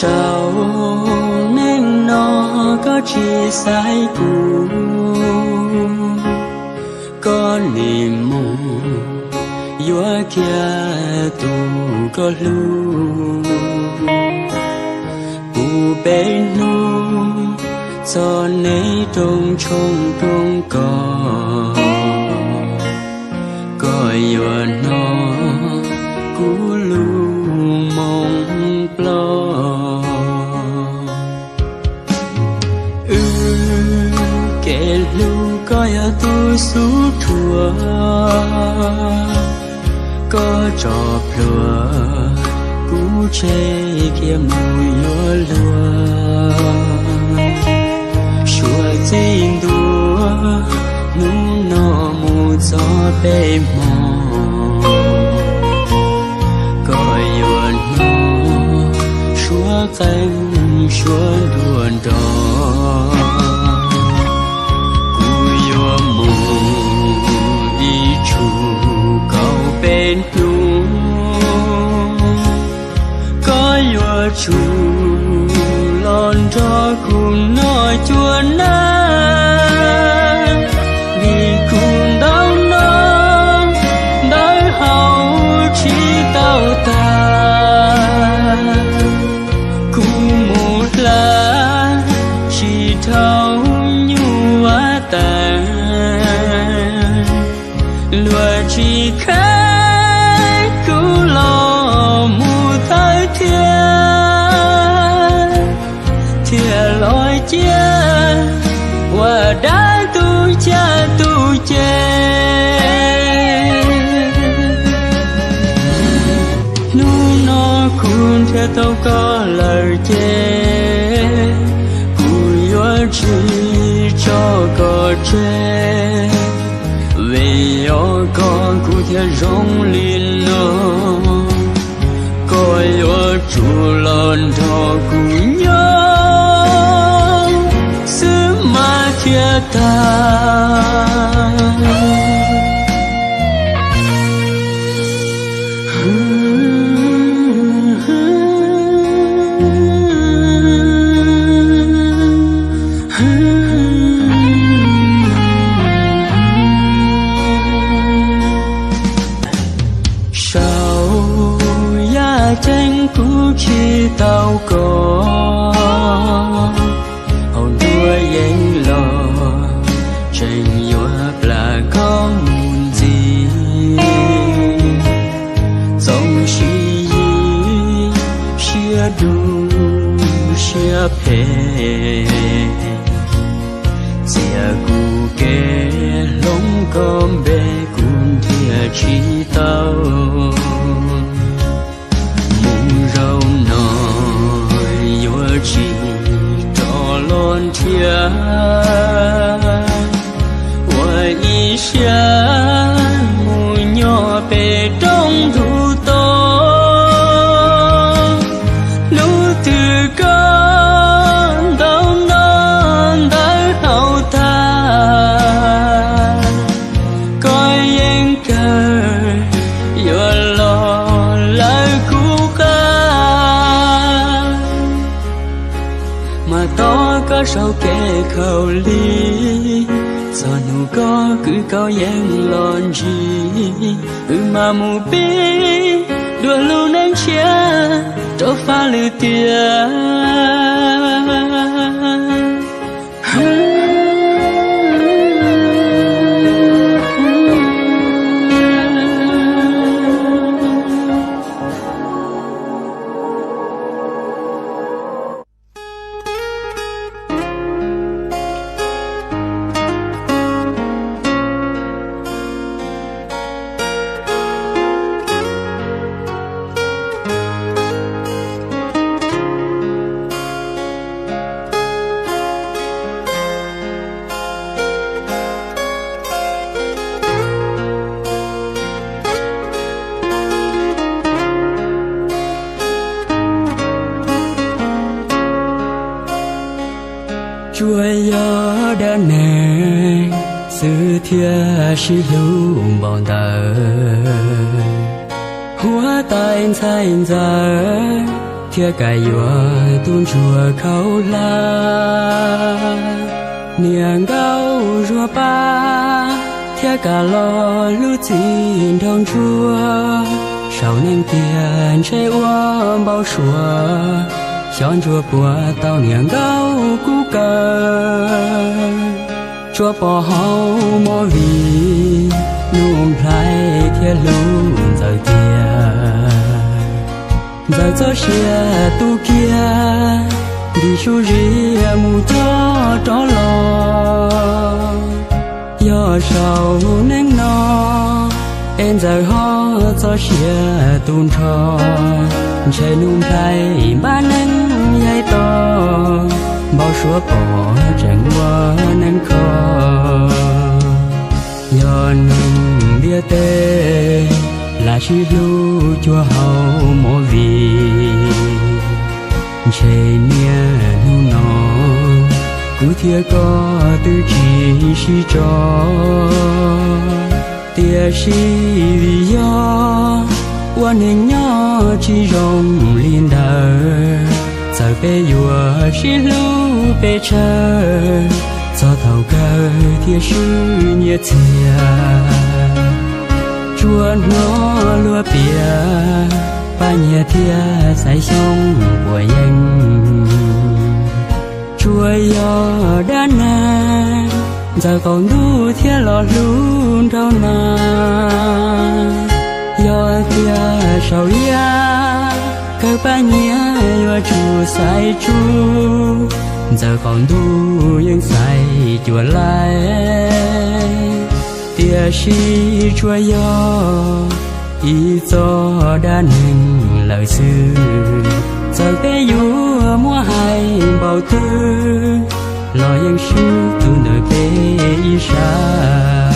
Rau neej no koj tsis xaiv kuv, koj nim mus yuav kiag tus koj hlub. Puv peb hnub txog neb rooj tshoob rooj kos, koj yuav hnov kuv lub moo ploj. Wb kev hlub koj yog tus xub dhuav, koj tso plhuav kuv tseg kiag mus yuav luag. Suav txij ntua hnub no mus txog peb hmo, koj yuav hnov suab qeej suab nruab nrog. Kuv yuav mus ib tsum kaum peb hnub, koj yuav tsum los nrog kuv noj cuab nab. Vim kuv ntau no ntawv haus tsis tau tag, kuv mus hla tsis dhau nyuj vaj tas. Luag tsis kheev kuv los mus thawj thiab, thiaj los cia ua dab tus caj tus ces. Hnub no kuv nrhiav tau koj lawm ces kuv yuav tsis tso koj tseg. Vim yog koj kuv thiaj zoo li no, koj yuav tsum los nrog kuv nyob xwb mas thiaj tag. Saum yaj ceeb kuv tsis tau koj, hauv nruab yeeb los tseem yuav plam koj mus ntxiv. Txoov sib yig siab dub siab phem, txiav kuv kev hloov koj npe kuv nrhiav tsis tau. Mus zaum no yuav tsis rov los nrhiav, ua ib siab mus nyob pem roob ntug to. Hnub twg koj ntau no ntawv haus tag, koj yeej kawg yuav los lawv kuv qab. Mas tos koj sau kev khaum li, txog hnub koj kwv koj yeej los ntsib, wb mam mus pib dua lub neej tshiab rau faj lwm tiam. Tsuas yog dab neeg xwb thiaj sib hlub npaum ntawd. Huab tais ntxhais ntxawm thiab kam yuav tus ntsuag khaub hlab. Niam nkauj zuag pab thiab kam los hlub txij nraug ntsuag, saum neeg tiag ntshe ua npau suav, xyov ntsuag puas tau niam nkauj kub kaw. Tsuas pom hauv movie, Nuj Nplhaib thiaj hlub Ntxawm tiag. Ntxawm txoj sia tu kiag, ntim su zia mus coj rov los. Yog saum neej no, es Ntxawm ho txoj sia tu nrho, ntshe Nuj Nplhaib npab neeg yaig to, npau suav pom tseem ua neeg kho. Yog neeg ntiaj teb, lam sib hlub cuag hauv movie, ntshe niaj hnub no, kuv thiab koj twb tsis sib tso. Tiam sis vim yog ua neeg nyob tsis zoo li ntawd, txawm peb yuav sib hlub pes tsawg, txog thaum kawg thiaj swb nyiaj txiag. Tsuas hnov luag piav, Paj Nyiag thiab Xaiv Xyooj puas yeej. Tsuas yog dab neeg, Ntxawm qaum ntuj thiaj los hlub nraug nas. Yog tias saum yaj, kawg Paj Nyiag yuav tsum xaiv tsuj, Ntxawm qaum ntuj yeej xaiv cuam laij. Tiam sis tsuas yog ib txoj dab neeg lawm xwb, txawm peb yuav muab hais npaum twg, los yeej swb tus ntawm peb ib sab.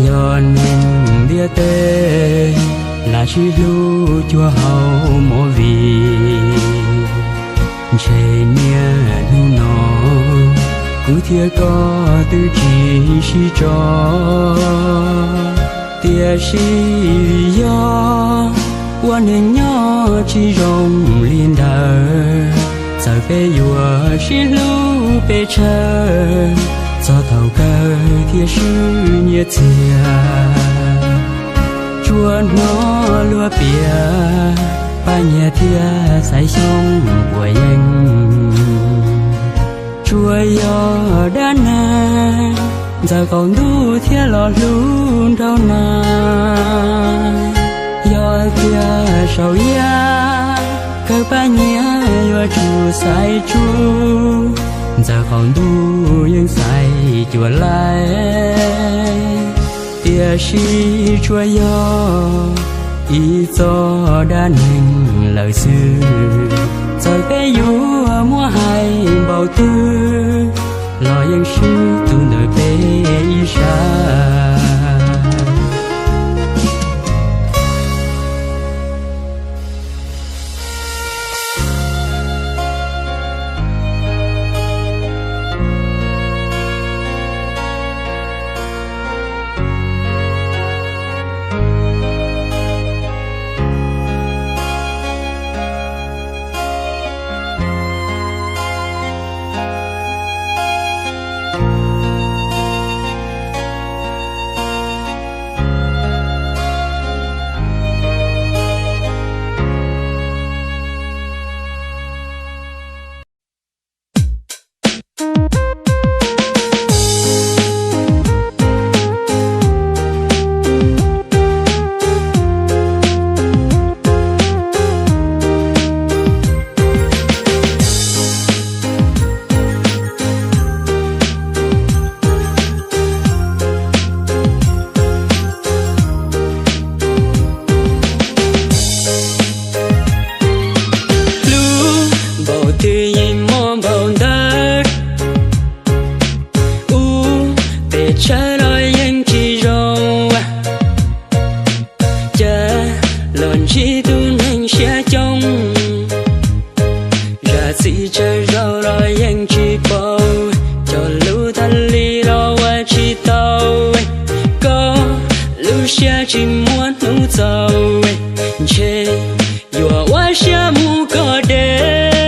Yog neeg ntiaj teb, lam sib hlub cuag hauv movie, ntshe niaj hnub no, kuv thiab koj twb tsis sib tso. Tiam sis yog ua neeg nyob tsis zoo li ntawd, txawm peb yuav sib hlub pes tsawg, txog thaum kawg thiaj swb nyiaj txiag. Tsuas hnov luag piav, Paj Nyiag thiab Xaiv Xyooj puas yeej. Tsuas yog dab neeg, Ntxawm qaum ntuj thiaj los hlub nraug nas. Yog tias saum yaj, kawg Paj Nyiag yuav tsum xaiv tsuj, Ntxawm qaum ntuj yeej xaiv cuam laij. Tiam sis tsuas yog ib txoj dab neeg lawm xwb, txawm peb yuav muab hais npaum twg, los yeej swb tus ntawm peb ib sab. Ntsib tus neeg siab coob, zam txim tsawg zaus los yeej tsis paub, cog lus tag li los ua tsis tau. Koj lub siab tsis muaj hnub txaus, ntshe yuav ua siab mus kom deb.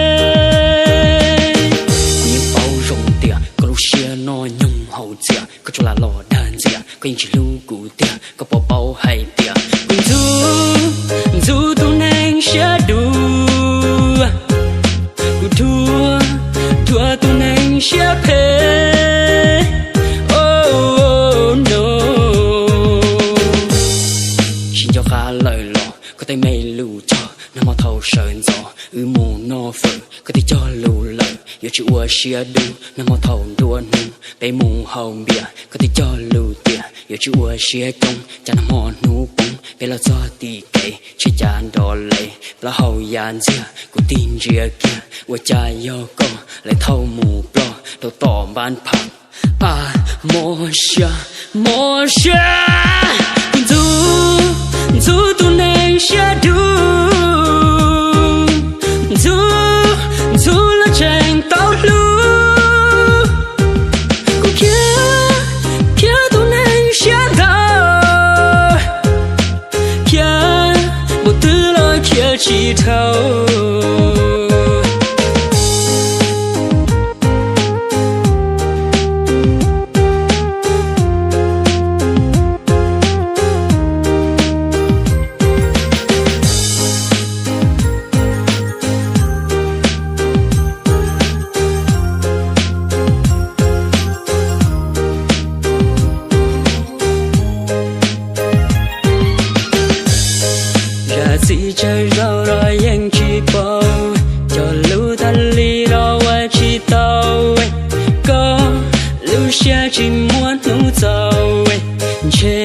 Kuv yeej paub zoo tias koj lub siab noj nyoog haus txias, koj tsuas lam los dag ntxias, koj yeej tsis hlub kuv tiag. Koj puas paub hais tias kuv ntxub, ntxub tus neeg siab dub, kuv dhuav, dhuav tus neeg siab phem. Oh no, tsis nco qab lawm los koj tej me lus cog, nag hmo thaum sawv ntxov wb mus noj fawm, koj twb cog lus lawm yuav tsis ua siab dub, nag hmo thaum nruab hnub peb mus haus npias, koj twb cog lus tias yuav tsis ua siab coob, cas nag hmo hnub poob peb los txog tim kev, tshe cas nrov lev plaub hau ya ntxiag, kuv tig ntsia kiag ua cas yog koj, lawv thauj mus ploj rau tom npab pham. A, mob siab, mob siab, kuv ntxub, ntxub tus neeg siab dub, ntxub, ntxub lawv tseem tau hlub. Kuv khiav, khiav tus neeg siab ntawd, khiav mus twg los khiav tsis dhau. Zam txim tsawg zaus los yeej tsis paub, cog lus tag li los ua tsis tau. Koj lub siab tsis muaj hnub txaus, ntshe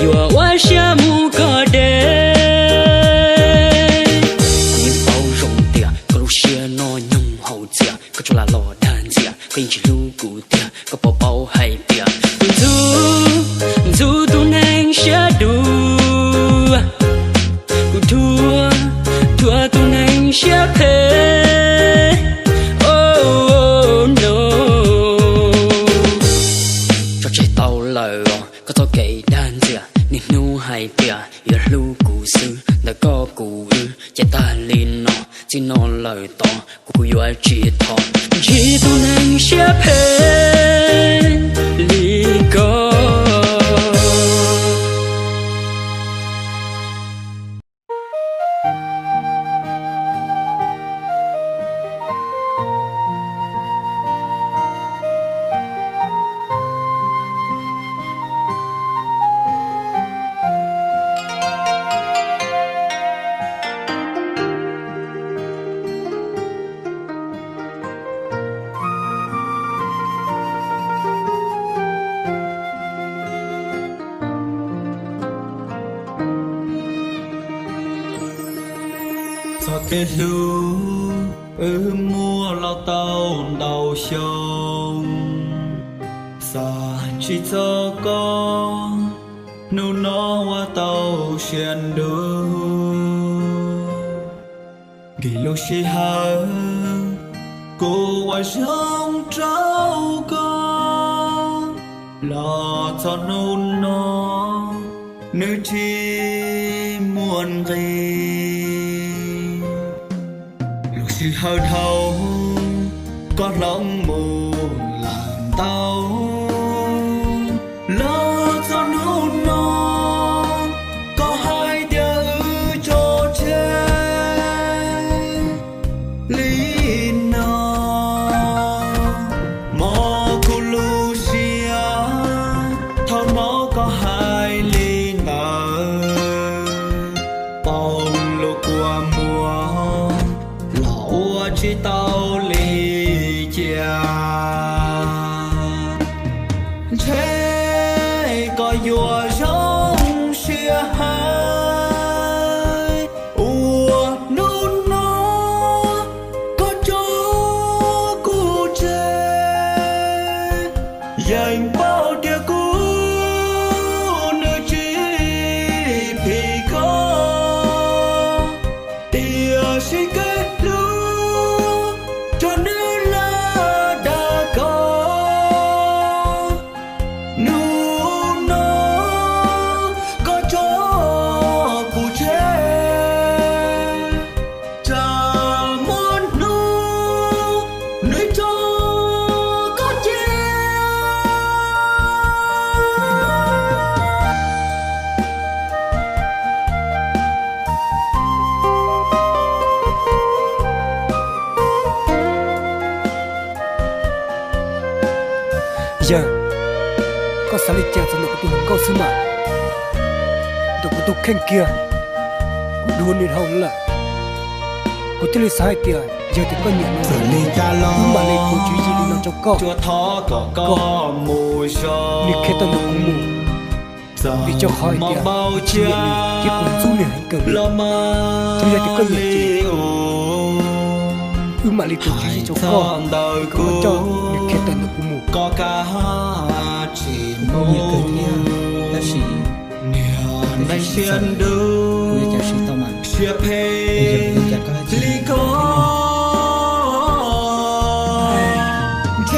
yuav ua siab mus kom deb. Kuv yeej paub zoo tias koj lub siab noj nyoog haus txias, koj tsuas lam los dag ntxias, koj yeej tsis hlub kuv tiag. Koj puas paub hais tias kuv ntxub, ntxub tus neeg siab dub, kuv dhuav, dhuav tus neeg siab phem. Oh no, tso tseg tau lawm os koj txoj kev dag ntxias, niaj hnub hais tias yuav hlub kuv xwb, ntawm koj kuv wb ces tag li no, txij no lawm tod kuv kuv yuav tsis thov ntsib tus neeg siab phem li koj. Txoj kev hlub wb muaj los tau ntau xyoo, xav tsis txog koj hnub no ua tau siab ntuj. Nkim lub sij hawm kuv ua zoo rau koj, los txog hnub no nws tsis muaj nqis. Lub sij hawm dhau koj hloov mus lawm ntau, los txog hnub no koj hais tias wb tso tseg li no. Mob kuv lub siab thaum hnov koj hais li ntawd, poob lub kua muag los ua tsis tau li cas. Ntshe koj yuav zoo siab hais uas hnub no koj tso kuv tseg. Yeej paub tias kuv nws tsis phim koj, Xav li cas txog ntawm kuv tus hluas nkauj xwb mas, ntawm kuv tus kheej kiag, kuv dhuav nws dhau lawm. Kuv thiaj li xav hais tias yog tias koj nyiam no, wb mam li ua tswv yim li no rau koj, kom nws khiav tawm ntawm kuv mus. Vim rau qhov hais tias kuv tsis nyiam nws thiab kuv ntxub nws heev kawg li. Txawm yog tias koj nyiam ces wb mam li ua tswv yim rau koj, kom koj coj nws khiav tawm ntawm kuv mus. Kuv nyiam kawg thiab, tab sis, tab sis sib txawm, kuv yuav ua cas siv tau mas, yog li cas koj hais li ko.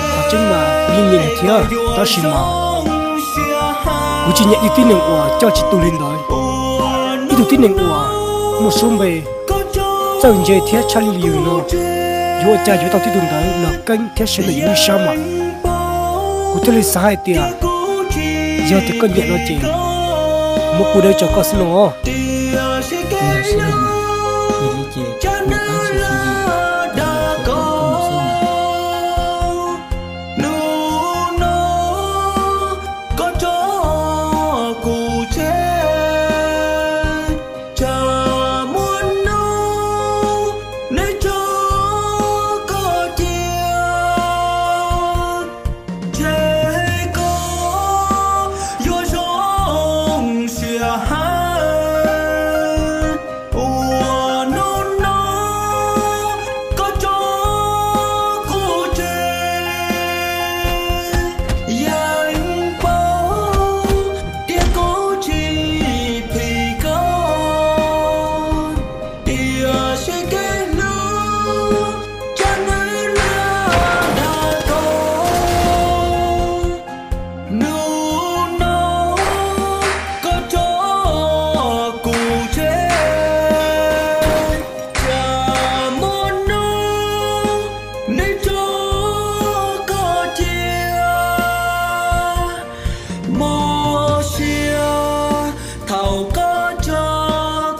Qhov tseeb mas kuv yeej nyiam nws thiab, tab sis mas kuv tsis nyiam ib tib neeg uas coj tsis tu li ntawd. Ib tug tib neeg uas muaj suab npe, txawj ntse thiab tshaj lij li yus no, yuav ua cas yuav tau tib tug ntawd los keeb thiab sawv ntawm yus lub sab mas. Kuv thiaj li xav hais tias yog tias koj nyiam no ces muab kuv dawb rau koj xwb no. Kuv ntawd xwb los mas, yog li ces kuv pab tsis txhob yim, koj mus xwb mas. Hnub no koj tso kuv tseg, tsam muaj hnub neb tso koj cia. Ntshe koj yuav zoo siab heev uas hnub no koj tso kuv tseg. Yeej paub tias kuv tsis phim koj, tiam sis kev hlub tsam nws lam dag koj. Hnub no koj tso kuv tseg, tsam muaj hnub neb tso koj cia. Mob siab thaum koj tso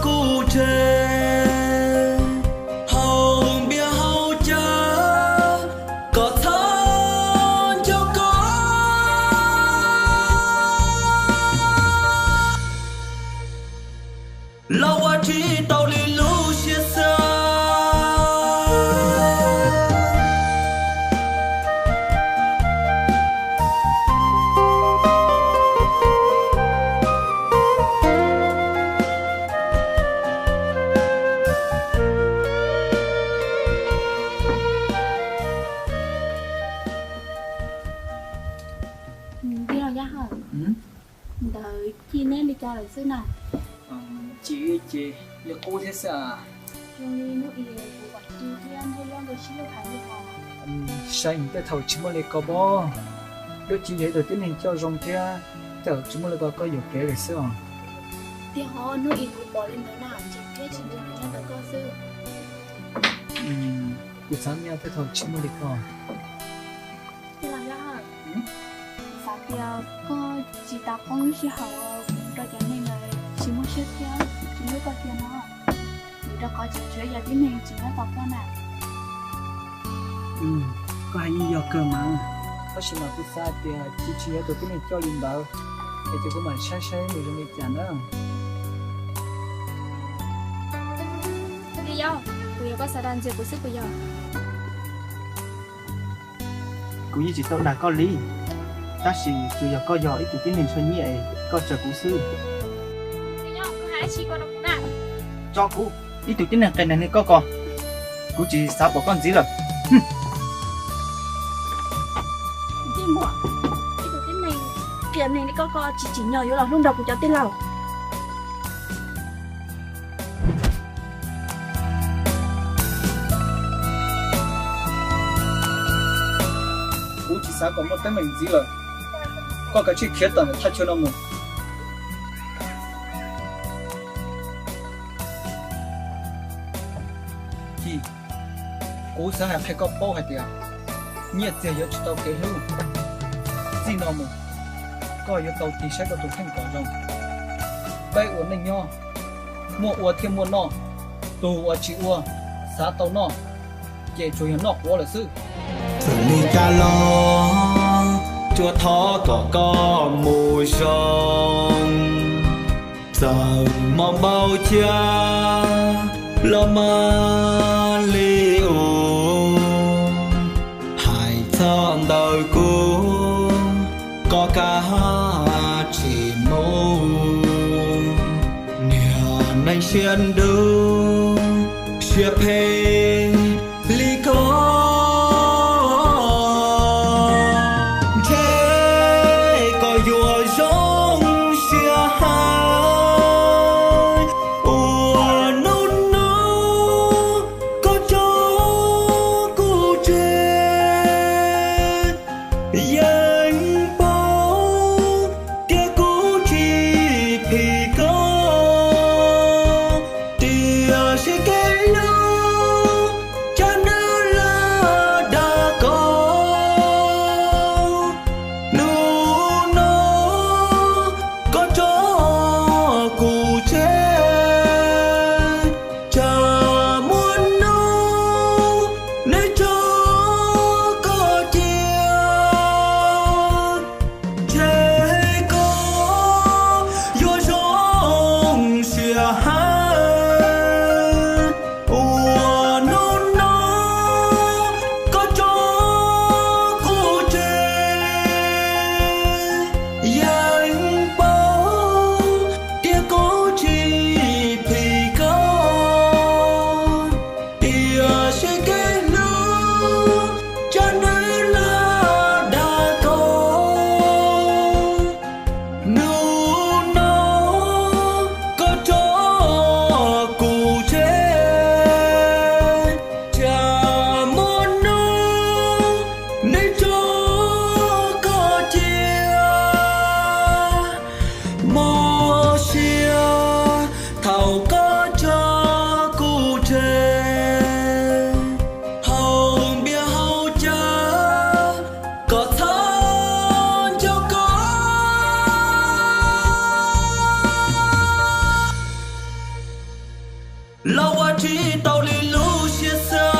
kuv tseg, haus npias haus cawv kom txhob nco koj. Los ua tsis tau li lub siab xav. Tij laug Yaj Hawj, ntawd Ci neb li cas lawm xwb na? Ci ces li qub thiab xwb. Zoo li hnub i kuv pom Ci thiab Ntsej Yob nkawd sib hlub heev li os. Saib tej thaum tsis muaj li ko pob, twb Ci yog ib tug tib neeg coj zoo thiab, tej thaum tsis muaj li ko koj yuam kev lawm xwb os. Tiag hov, hnub i kuv pom li ntawd na, ntseeg thiab tsis ntseeg nyob ntawm koj xwb. Kuv xav nyob tej thaum tsis muaj li ko. Tij laug Yaj Hawj, xav tias koj tsis tas poob lub sij hawm rau cov neeg uas tsis muaj siab thiab tsis hlub koj tiag no, vim rau qhov tseem tshuav ib co tib neeg tseem nyob tos koj na. Koj hais yeej yog kawg mas, tab sis mas kuv xav tias Ci tsis yog tus tib neeg coj li ntawd, es ces kuv mam saib saib nws zoo li cas na. Li yog, puas yog koj xav dag ntxias kuv xwb puas yog? Kuv yeej tsis tau dag koj li, tab sis tsuas yog koj yog ib tug tib neeg txom nyem es koj tsaws kuv xwb. Tso kuv, ib tug tib neeg qias neeg li koj ko, kuv tsis xav pom koj ntxiv lawm. Tij Muam, ib tug tib neeg qias neeg li koj ko tsis tsim nyog yuav los hlub nrog kuv cov tij laug. Kuv tsis xav kom muaj teeb meem ntxiv lawm. Koj kav tsij khiav tawm ntawm thaj chaw no mus. Ci, kuv xav hais qhia koj paub hais tias nyiaj txiag yuav tsis tau kev hlub. Txij no mus, koj yuav tau tig saib koj tus kheej kom zoo. Peb ua neej nyob, muaj ua thiaj muaj noj. Tus uas tsis ua, xav tau noj, ces tsuas yog noj quav lawm xwb. Txawm li cas los Tsuas thov kom koj mus zoo, txawm mob npaum cas los mam li ua. Hais txog ntawm kuv, koj kav tsis mus. Niag neeg siab ntuj siab phem li koj, ntshe koj yuav zoo siab heev uas hnub no koj tso kuv tseg. Yeej paub tias kuv tsis phim koj, tiam sis kev hlub cas nws lam dag koj. Hnub no koj tso kuv tseg, tsam muaj hnub neb tso koj cia. Ntshe koj yuav zoo siab heev uas hnub no koj tso kuv tseg. Yeej paub tias kuv tsis phim koj, tiam sis kev hlub cas nws lam dag koj. Hnub no koj tso kuv tseg, tsam muaj hnub neb tso koj cia. Mob siab thaum koj tso kuv tseg, haus npias haus cawv kom txhob nco koj. Los ua tsis tau li lub siab xav.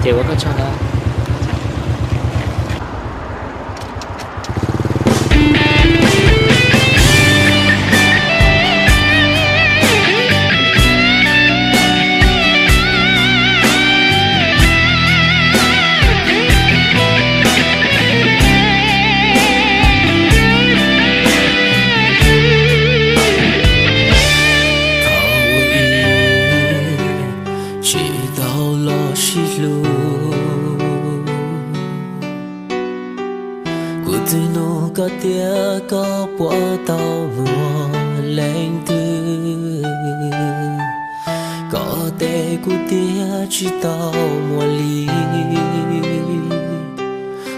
Ces ua koj tso ntawd. Thaum ub tsis tau los sib hlub, kuv twb nug koj tias koj puas tau muaj leej twg. Koj teb kuv tias tsis tau muaj li,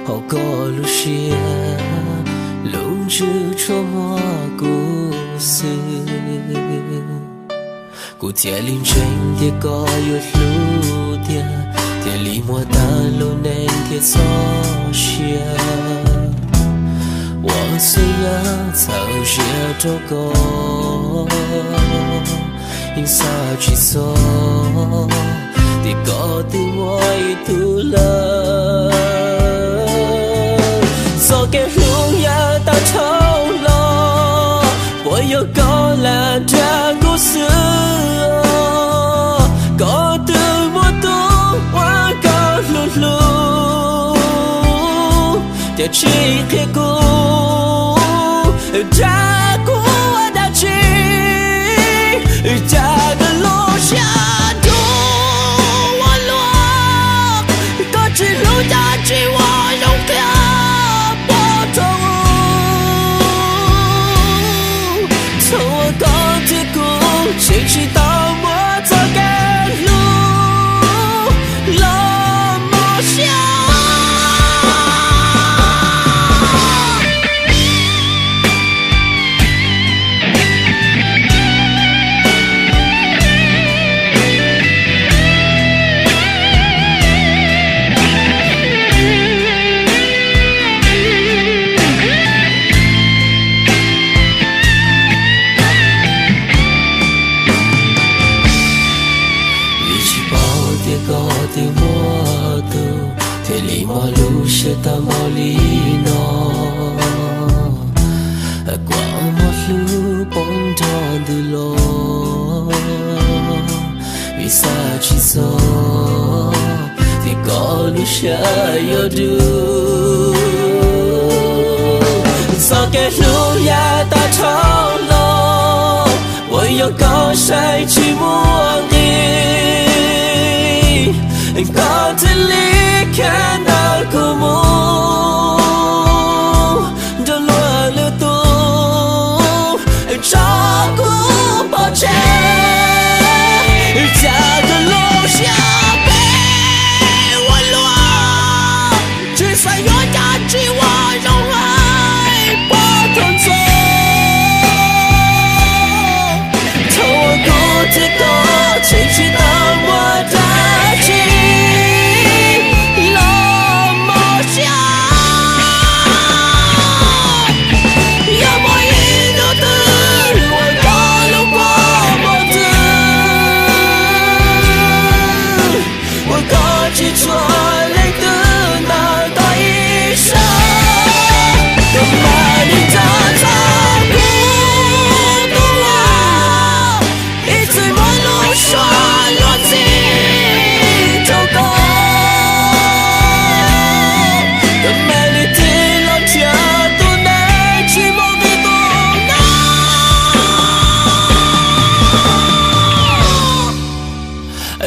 hauv koj lub siab lub ntsws tsuas muaj kuv xwb. Kuv thiaj li ntseeg tias koj yuav hlub tiag, thiaj li muaj tag lub neej thiaj txoj sia. Ua xwb yam txhawb siab rau koj, yeej xav tsis txog tias koj twb muaj ib tug lawm. Txoj kev hlub yav tag dhau los, puas yog koj lam nrhiav kuv xwb? Koj twb muaj tus uas koj hlub hlub, cas tsis qhia kuv, dag kuv ua dab tsi? Cas koj lub siab dub ua luaj, koj tsis hlub cas tsis ua zoo qhia pub rau. Txhua koj thiab kuv tseem tsis tau muaj txoj kev hlub, Txoj kev hlub yav tag dhau los uas yog koj saib tsis muaj nqis, koj thiaj li khiav ntawm kuv mus nrog luag lwm tus, tso kuv pov tseg. Cas koj lub siab phem ua luaj, tsis xav yuav cas tsis ua zoo hais pom tau ntxov. Thaum uas kuv thiab koj tseem tsis tau muaj dab tsi los mos siab, yog muaj ib hnub twg uas koj lub kua muag twg, uas koj tsis tshua leej twg ntawm koj ib sab, koj mam li nco txog kuv tus uas ib txwm muab lub suab luag ntxhi rau koj, koj mam li tig los nrhiav tus neeg tsis muaj nqis tus no.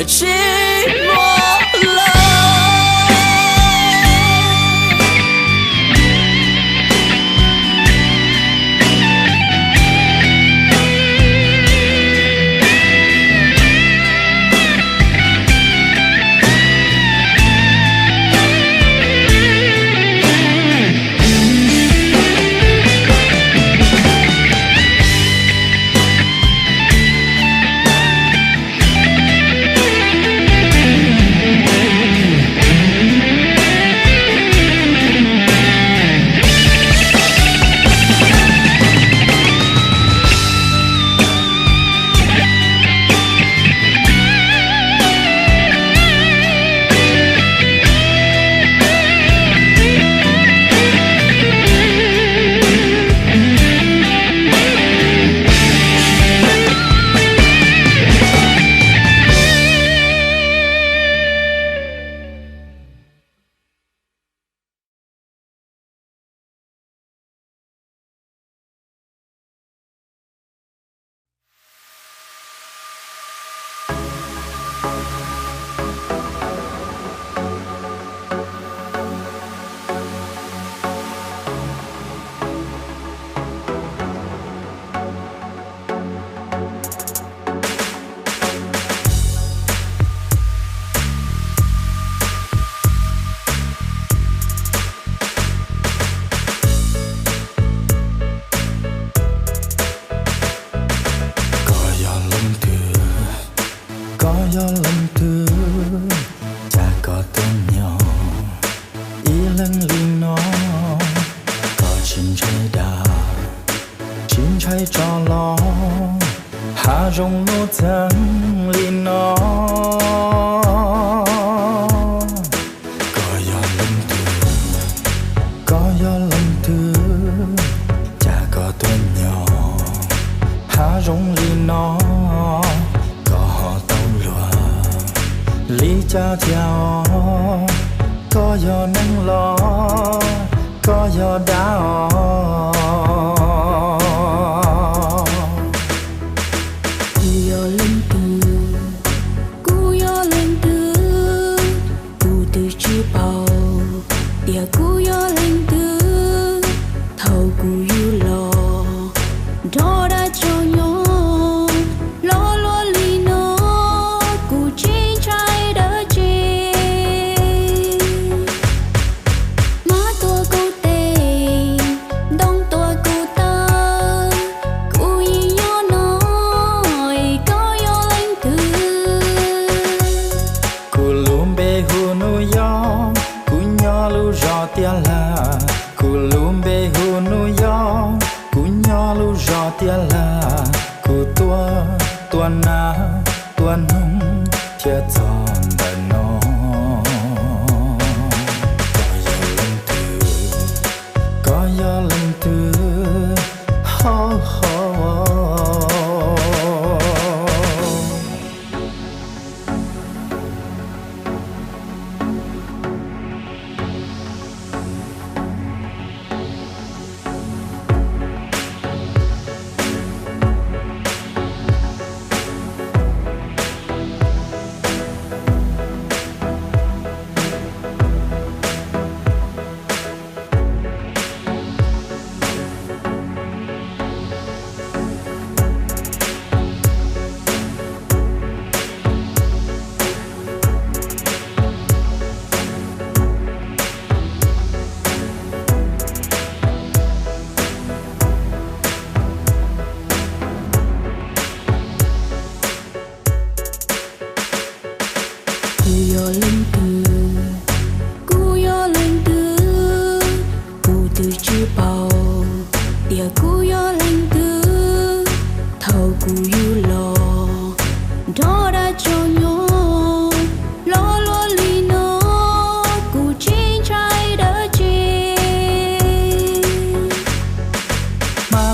Tsis muaj lawm. Koj yog leej twg? Koj yog leej twg? Cas koj tuaj nyob ib leeg li no? Koj tsis ntshai dag, tsis ntshai tso los hav zoov lub txheej li no? Koj yog leej twg? Koj yog leej twg? Cas koj tuaj nyob hav zoov li no? Koj ho tau luag li cas thiab os? Koj yog neeg los koj yog dab os? Kuv yog leej twg? Kuv yog leej twg? Kuv twb tsis paub tias kuv yog leej twg. Thaum kuv yug los nrog dab tsov nyob, los luaj li no kuv tsis ntshai dab tsi. Hmab tuaj kuv tes, ntoo tuaj kuv taw, kuv yeej nyob no, es koj yog leej twg? Kuv lub npe hu New York, kuv nyob lub zos Tiaj Laj. Kuv lub npe hu New York, kuv nyob lub zos Tiaj Laj. Kuv tuaj, tuaj nag, tuaj noog thiab txog ntawm no. Koj yog leej twg? Koj yog leej twg? Ho, ho.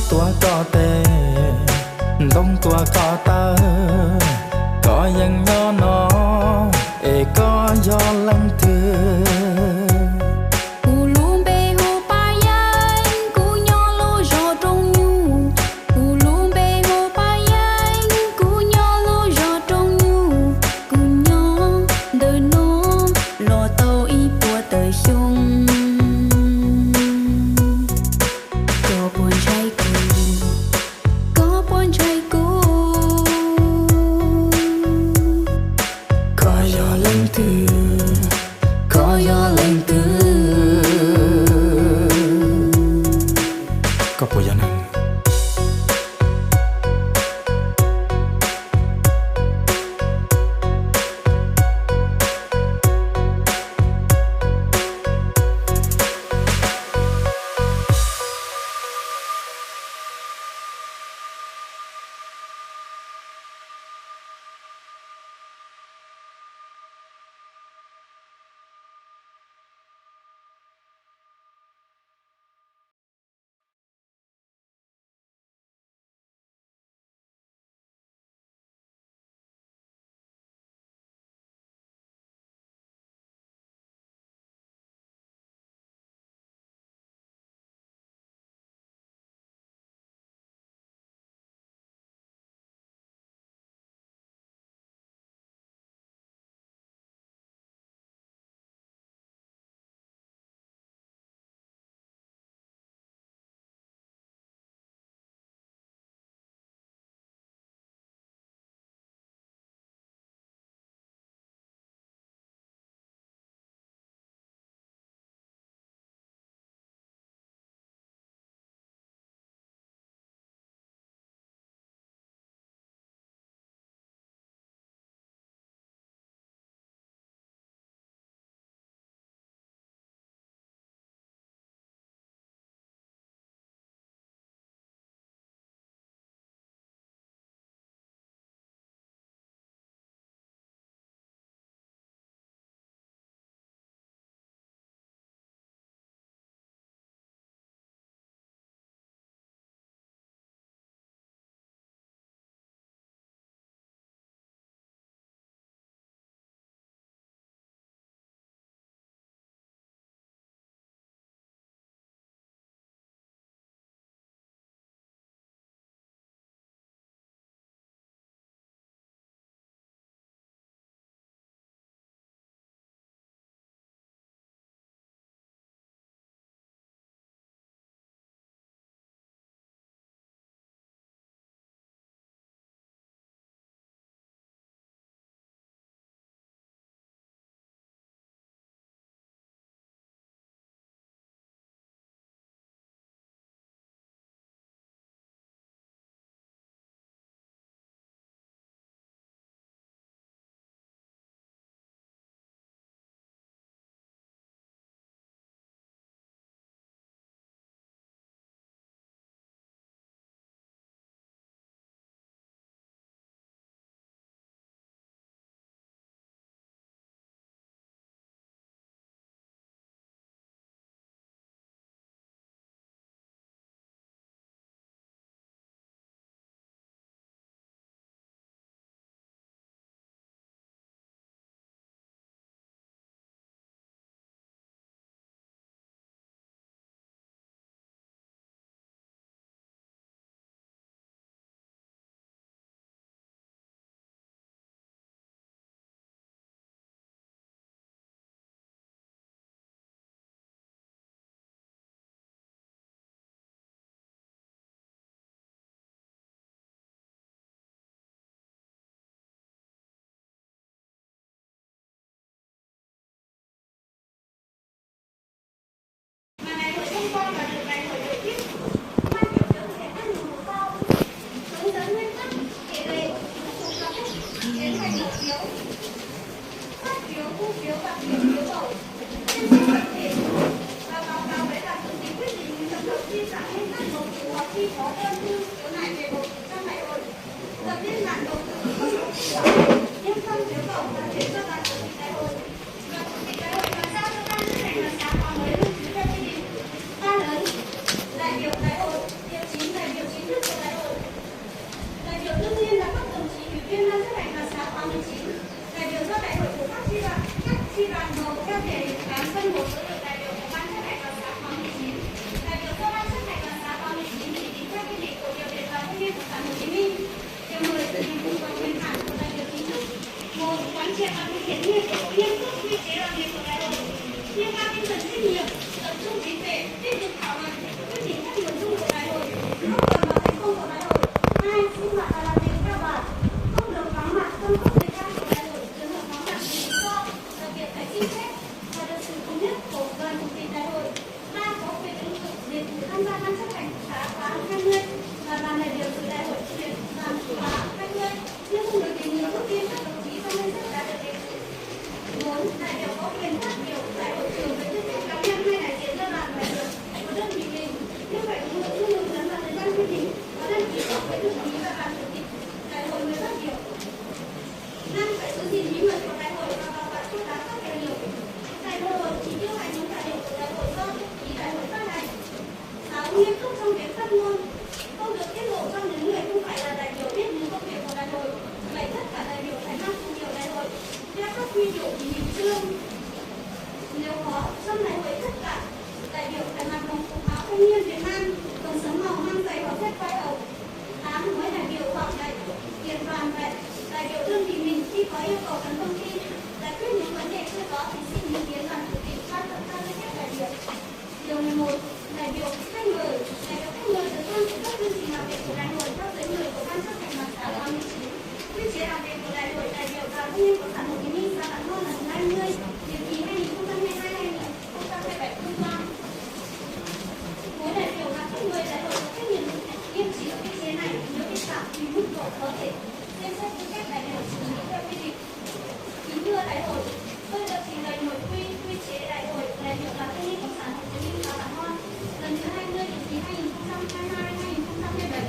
Tuav koj tes, ntoo tuav koj taw, koj yeej nyob no, es koj yog leej twg? Kuv lub npe hu Paj Yeeb, kuv nyob lub zos Rooj Nyuj. Kuv lub npe hu Paj Yeeb, kuv nyob lub zos Rooj Nyuj. Kuv nyob ntawm no los tau ib puas tawm xyoo. Koj puas ntshai kuv? Koj puas ntshai kuv? Koj yog leej twg? Koj yog leej twg? Koj puas yog neeg? Nghiêm túc quy chế làm việc của đại hội, nêu cao tinh thần trách nhiệm, tập trung trí tuệ, tích cực thảo luận, quyết định các nội dung của đại hội, góp phần vào thành công của đại hội. Hai, sinh hoạt và làm việc theo bản, không được vắng mặt trong các thời gian của đại hội, trường hợp vắng mặt thì lý do làm việc phải xin phép và được sự thống nhất của đoàn chủ tịch đại hội. Ba, có quyền ứng cử biệt cử tham gia ban chấp hành xã khóa hai mươi và đoàn đại biểu dự đại hội huyện đoàn khóa hai mươi, nhưng không được đề nghị ưu tiên các đồng chí trong danh sách đã được đề cử. Bốn, đại biểu có quyền phát biểu tại hội trường với tư cách cá nhân hay đại diện cho đoàn đại biểu của đơn vị mình, nhưng phải đúng nội dung hướng dẫn và thời gian quy định và đăng ký trước với thư ký và ban chủ tịch đại hội người phát biểu. Năm, phải giữ gìn bí mật của đại hội và bảo quản chu đáo các tài liệu. Tại đại hội chỉ tiêu hành những tài liệu của đại hội do thư ký đại hội phát hành. Sáu, nghiêm túc trong việc phát ngôn, không được tiết lộ cho những người không phải là đại biểu biết những công việc của đại hội. Bảy, tất cả đại biểu phải mang phù hiệu đại hội, đeo các huy hiệu, huy chương. Nếu có, trong đại hội tất cả đại biểu phải mặc đồng phục áo thanh niên Việt Nam, quần sớm màu, mang giày hoặc dép quai hậu. Tám, mỗi đại biểu hoặc đại diện đoàn đại, đại biểu đơn vị mình khi có yêu cầu cần thông tin, giải quyết những vấn đề chưa rõ thì xin ý kiến đoàn chủ tịch ban thuận theo danh sách đại biểu. Điều mười một, đại biểu khách mời. Đại biểu khách mời được thăng từ các chương trình làm việc của đại hội theo giấy mời của ban chấp hành đảng xã khóa mười chín. Quy chế làm việc của đại hội đại biểu Đoàn Thanh niên Cộng sản Hồ Chí Minh giai đoạn một lần thứ hai mươi, nhiệm kỳ hai nghìn không trăm hai mươi hai hai nghìn không trăm hai mươi bảy thông qua. Khối đại biểu và khách mời đại hội có trách nhiệm thực hiện nghiêm chỉnh quy chế này, nếu vi phạm thì mức độ có thể xem xét tư cách đại biểu xử lý theo quy định. Kính thưa đại hội, tôi được trình bày nội quy quy chế đại hội đại biểu Đoàn Thanh niên Cộng sản Hồ Chí Minh khóa bản hon lần thứ hai mươi, nhiệm kỳ hai nghìn không trăm hai mươi hai hai nghìn không trăm hai mươi bảy.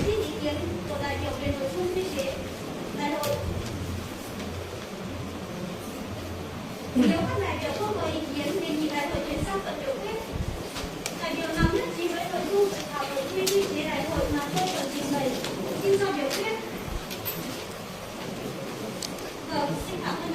Xin ý kiến của đại biểu về nội dung quy chế đại hội. Nếu các đại biểu không có ý kiến, đề nghị đại hội chuyển sang phần biểu quyết. Đại biểu nào nhất trí với nội dung dự thảo nội quy quy chế đại hội mà tôi vừa trình bày, xin cho biểu quyết. Vâng, xin cảm ơn